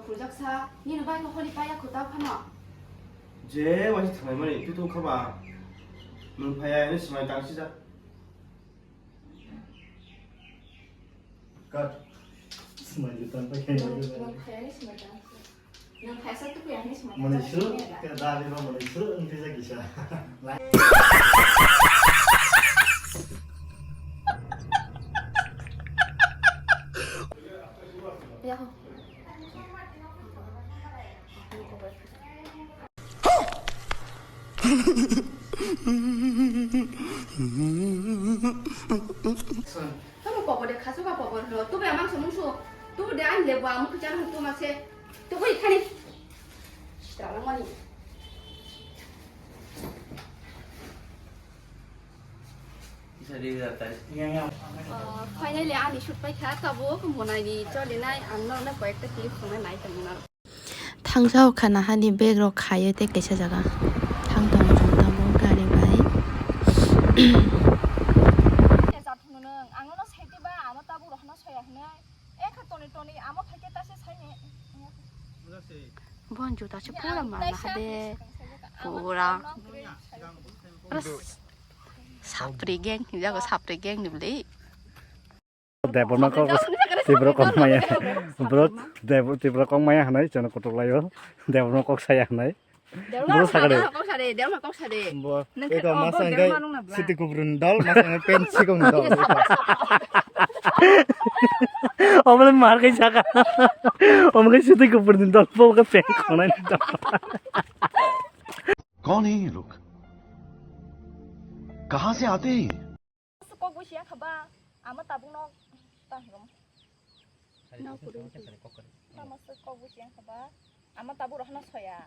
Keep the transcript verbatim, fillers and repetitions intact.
Khurjaksa, nini bai kho holi paya kho ta phano. Je waisa thangnai mani, tu tu khaba. Nwng phaya, ini swmai tang sijak. Cut. Swmai jutan pakai. Nwng, nwng phaya ni swmai tang. Nwng phaya sa tu ya ni swmai tang. Mani suru, ke dari ba mani suru, ini sijak kisa. Ya. Tamo pobo de khasu ka pobo no. Tu be amang sumung su. Tu de an le bo amuk chan tu ma se. Tu ui khani. Sitra mani. Uh, finally, ani shoot paikha, tabuk monaini cholinai, ang norokno koyekta clip khwnai nai tongmani. Thangsa o khana hani bag rok khaiwi tei kaisa jaga thang tongo, chwng tabuk gari bai. Ang nono saitiba, amo tabuk rohno soya hinwi. Ekha toni toni, amo phaikhe ta se saini. Bon juta se pura mana hade. Pura. Pura s-, sapri gang, jago sapri gang ni bwlwi. Debor ma kok, Tripura kok maya. Bro, Debor, Tripura kok maya hanai, chana kotok layo. Debor ma kok saya hanai. Bro, sakade. Kok sade, Debor ma kok sade. Bo, eko masa ngai, siti kubrun dol, masa ngai pen sikong dol. Omle mar kai saka. Omle siti kubrun dol, bo ka pen khonai dol. कौन है ये लोग? कहाँ से आते हैं ये? Kok busi yang khaba, ama tabuk no ta hino. Tamo se kok busi yang khaba, ama tabuk rohno soya.